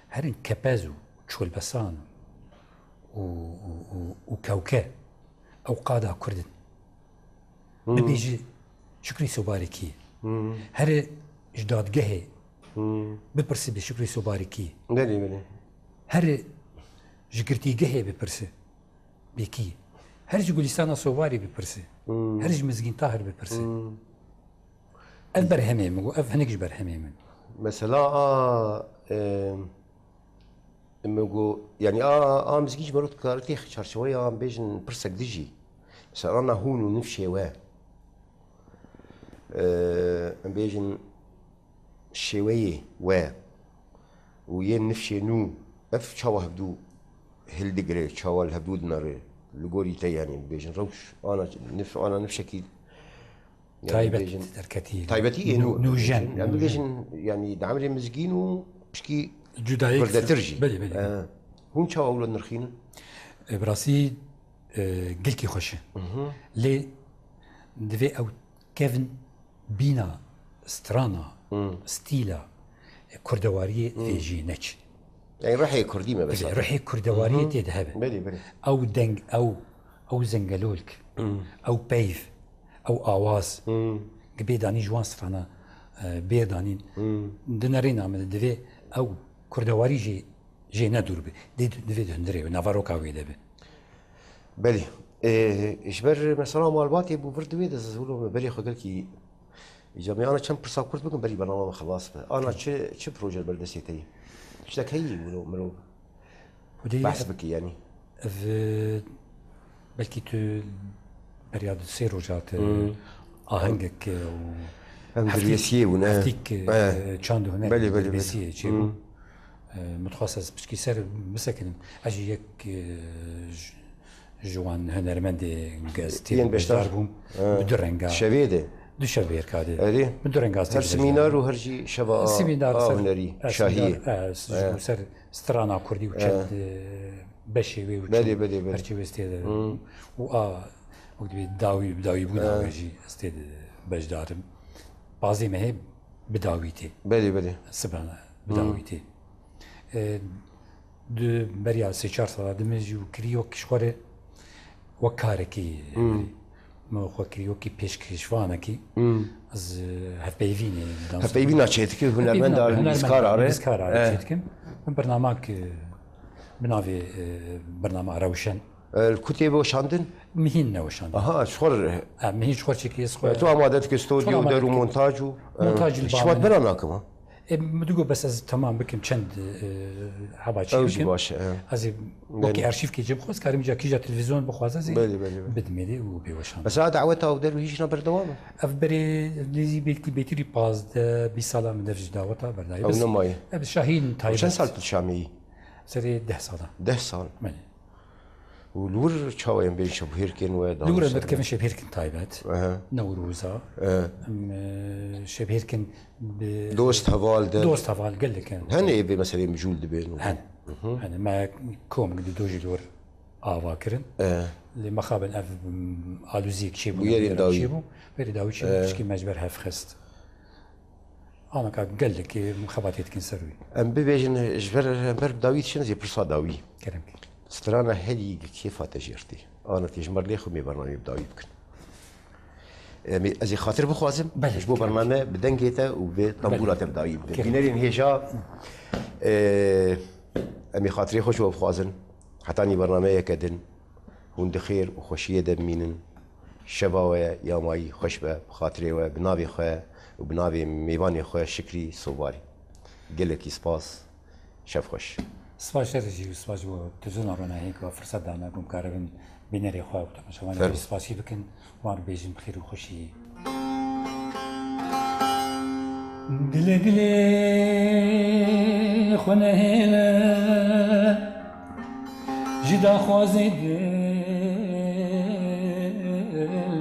herin kepez û çolbesan û, û, û, û kewke ew qada Kurd in. Hmm. Bibêji Şukrî Sobarî kî. Hmm. Here ji dadgehê Hmm. bipirsi bi Şukrî Sobarî kî. Belê, belê. Here ji girtîgehê bipirsi. Bêkî. Her ji Gulîstana Sovarî bipirsi. Hmm. Her ji Mizgîn Tahir bipirsi. Hmm. Ev berhemê min got, ev hinek ji berhemê min. Mesela a, e, min got, yani a, a Mizgîn ji mero dikare tê çarçeweya em bêjin pirsek dijî. Mesela ana hûn û nifşê we. E, em bêjin şêweyê we û yên nifşê nû, ev çawa hevdû hildigire, çawa li hevdû dinere, li gorî te, yanî bêjin rewş, ana nif-, ana nifşekî, yanî Taybet bêjin, derketî. Taybetî yê nû, nû, nûjen, em nûjen. Bibêjin, yanî di emrê Mizgîn û pişkî Cudayek girdetir jî. Belê, belê. He. Hûn çawa wilo nirxînin? E, bi rastî, e, gelkî xweş e. Mhm. Lê divê ew kevin bîna strana, Hmm. stîla, e, kurdewariyê Hmm. vê jî neçin. Yani ruhê kurdî me Belê, mesela. Ruhê kurdewariyê Mhm. tê de hebe. Belê, belê. Ew deng, ew, ew zengelolk, Hmm. ew peyv, ew awaz, Hmm. ki bê danîn ji wan strana, e, bê danîn. Hmm. Di nerêna min de divê ew kurdewarî jî, jê ne dûr be. Dê, divê di hundirê be, naveroka wê de be. Belê. Ê, ji ber mesela malbatê bû vir di wê de ez wilo me berê xwe gelkî îca me ana çend pirsa kurt bikim berî bernama me xilas be. Ana çi, çi proje li ber destê te ye? Tiştek heyî wilo mirov Hûdê behs ev, bike yanî? Ev, belkî tu beriya du sê roja te Hmm. ahengek û Em heftîk, dirbêsiyê bûn, e. heftîk, E. e, çand û hunerê Belê, belê, belê. dirbêsiyê çêbû. Hmm. E, min dixwest ez piçkî ser bisekinim. Ez jî yek, e, ji, ji wan hunermendê ku ez tê Yên beşdar. beşdar bûm, E. bi du renga. Şevê de. Du şev bêrka de. Erê. Bi du renga ez tê Her beşdar semînar bûm. û her jî şeva a, Semînar, a ser, hunerî, e, şahiyê. semînar, e, ji E. bo ser strana kurdî û E. çend, e, beşê wê û Belê, çend belê, belê. perçê wê ez tê de. Hmm. Û a, wek dibê dawî, bi dawî bûna E. wê jî ez tê de beşdar im. Pazdeh mehê bi dawî tê. Belê, belê. Sibana bi Hmm. dawî tê. E, di beriya sê çar sala dimê jî û kirî wek ji xwe re wek karekî Hmm. min xwe kirî wekî pêşkêşvanekî Hmm. ez hevpeyvînê dans Hevpeyvîna çêdikî, hunermenda Hevpeyvîna hunermenda nivîskar are. nivîskar are Eh. çêdikim. Min bernamak, e, bi navê, e, bernama Rewşen. E, li ku tê weşandin? Mihîn neweşandin. Aha, ji xwe re. E, mihîn ji xwe çêkî ez xwe. E, tu amade dike stodyo, Xwe amade der û dike. montaj û, e, Montaj li şivat bana. bera nakim ha. E, min digot bes ez temam bikim çend, e, heba çê Ew jî bikim. baş e. Ez ê wekî Belê. arşîvkê cem xwe, ez karim îca kîja televîzyon bixwaze ez ê Belê, belê, belê. bidimê lê û bê weşan. Mesela daweta ew der û hîj na berdewam e? Ev berê nêzî belkî bêtirî pazdeh bîst sala min dev ji daweta berdayî. Ew Bes nemayê. ev Şahîn Ew çend taybet. sal tu şamiyî? Serê deh sala. Deh sal. Belê. Û li wir çawa em bên şevhêrkên we Li wir em dawî dikevin şevhêrkin taybet. Aha. Newroza. Eh. Em, e, şevhêrkin bi Dost heval de. Dost heval gelek in. Hene ê vê meselê mijûl dibên û Hen. Mhm. Hene me kom di dojî li wir ava kirin. Eh. Lê mexabin ev, m, alûziyek çêbû, Bûyerên dawî. çêbû. Berî dawî çêbû, Eh. pişkî me ji ber hev xist. Anaka gelekê xebatê dikin ser wî. Em bibêjin, ji ber, em ber bi dawî diçin, ez ê pirsa dawî. Kerem kir. Strana herî li kêfa te jêr tê. Ana tê ji me lê xwe mê bernameyê bi dawî bikin. Em ê, ez ê xatir bixwazim, Belê, ji bo kerem. bername bi dengê te û bi tembûra Belê. te bi dawî bikin. Kerem. Bînerên hêja, e, em ê xatirê xwe ji we bixwazin. Hetanî bernameyeke din. Hûn di xêr û xweşiyê de bimînin. Şeva we ya mayî xweş be, bi xatirê we, bi navê xwe û bi navê mêvanê xwe Şikrî Sovarî. Gelekî spas. Şev xweş. Spas ji te re jî û spas ji bo televîzyona Ronahiyê ku firset dane ku em karibin bînerê xwe û temaşevanê Fermo. Xwe jî spasî bikin, wan bêjin bi xêr û xweşî. Dilê dilê xwe nehêle, ji daxwazê dil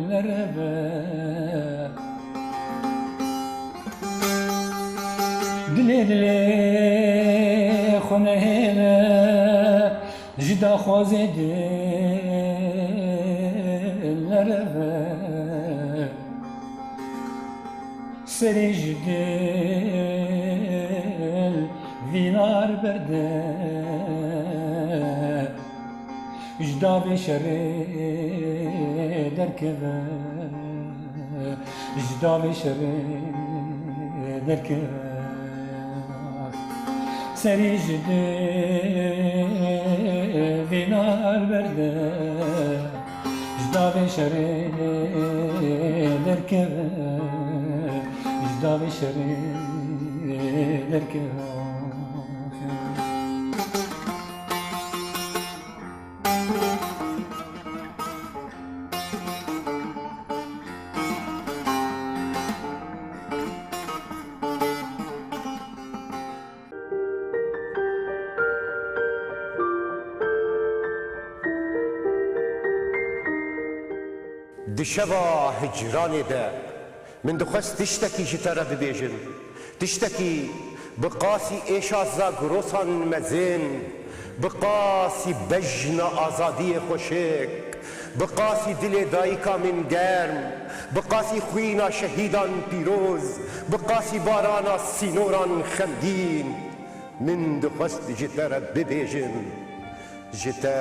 nereve. Dilê dilê xwe nehêle, ji daxwazê dil nereve. Serê ji dil vînar berde, ji davê şerê derkeve, ji davê şerê derkeve. Serî ji dê vînar berde, ji davê şerê derkeve, ji davê şerê derkeve. Di şeva hicranê de min dixwest tiştekî ji te re bibêjim. Tiştekî bi qasî êşa zagrosan mezin, bi qasî bejna azadiyê xweşik, bi qasî dilê dayika min germ, bi qasî xwîna şehîdan pîroz, bi qasî barana sînoran xemgîn. Min dixwest ji te re bibêjim, ji te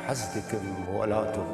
hez dikim welato.